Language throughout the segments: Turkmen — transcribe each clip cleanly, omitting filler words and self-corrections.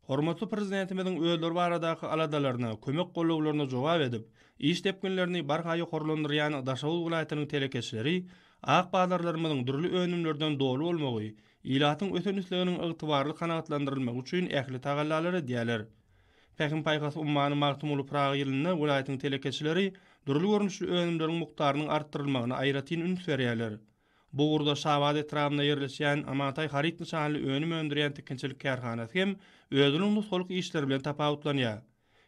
Hormatly Prezidentimiziň özleri baradaky aladalaryna, kömek-gollawlaryna jogap edip, iş depginlerini barha ýokarlandyrýan Daşoguz welaýatynyň telekeçileri ak bazarlarymyzyň dürli önümlerden doly bolmagy, ilatyň ösen isleginiň ygtybarly kanagatlandyrylmagy üçin ähli tagallalary edýärler. Pähim-paýhas ummany Magtymguly Pyragy ýylynda welaýatyň telekeçileri dürli görnüşli önümleriň mukdarynyň artdyrylmagyna aýratyn üns berýärler. Bu ugurda Şabat etrabynda ýerleşýän Amantaý haryt nyşanly önüm öndürýän tikinçilik kärhanasy hem özüniň nusgalyk işleri bilen tapawutlanýar.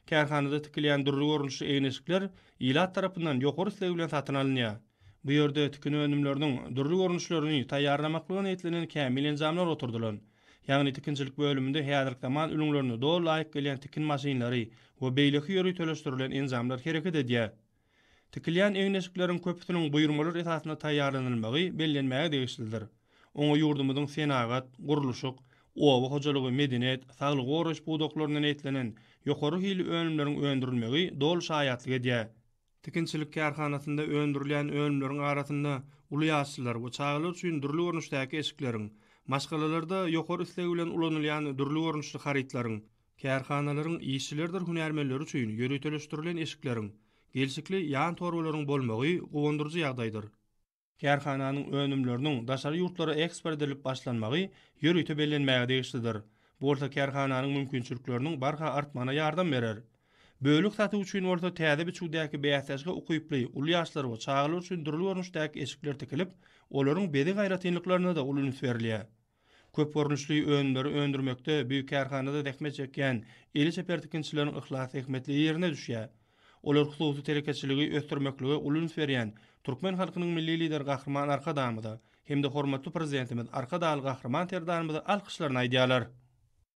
Kärhanada tikilýän dürli görnüşli egin-eşikler ilat tarapyndan ýokary isleg bilen satyn alynýar. Bu ýerde tikin önümleriniň dürli görnüşlerini taýýarlamaklyga niýetlenen kämil enjamlar oturdylan. Ýagny tikinçilik bölüminde häzirki zaman ülňülerine doly laýyk gelýän tikin maşynlary we beýleki ýöriteleşdirilen enjamlar hereket edýär. Tikilýän egin-eşikleriň köpüsiniň buýurmalar esasynda taýýarlanylmagy bellenmäge degişlidir. Oňa ýurdumyzyň senagat, gurluşyk, oba hojalygy, medeniýet, saglygy goraýyş pudaklarynda niýetlenen ýokary hilli önümleriň öndürilmegi doly şaýatlyk edýär. Tikinçilik kärhanasynda öndürilýän önümleriň arasynda uly ýaşlylar we çagalar üçin dürli görnüşdäki eşikleriň, maşgalalarda ýokary isleg bilen ulanylýan dürli görnüşli harytlaryň, Kärhanalaryň işçilerdir hünärmenleri üçin ýöriteleşdirilen eşikleriň, gelşikli ýan torbalaryň bolmagy guwandyryjy ýagdaýdyr. Kärhananyň önümleriniň daşary ýurtlara eksport edilip başlanmagy ýörite bellenmäge degişlidir. Bu bolsa kärhananyň mümkinçilikleriniň barha artmagyna ýardam berer. Bölek satuw üçin bolsa täze biçüwdäki bäsleşige ukyply uly ýaşlar we çagalar üçin dürli görnüşdäki eşikler tikilip, olaryň bezeg aýratynlyklaryna-da uly üns berilýär. Köp görnüşli önümleri öndürmekde bu kärhanada zähmet çekýän eli çeper tikinçileriň yhlas-zähmetli ýerine düşýär. Olar hususy telekeçiligi ösdürmeklige uly üns berýän türkmen halkynyň Milli Lideri Gahryman Arkadagymyza hem-de hormatly Prezidentimiz Arkadagly Gahryman Serdarymyza alkyşlaryny aýdýarlar.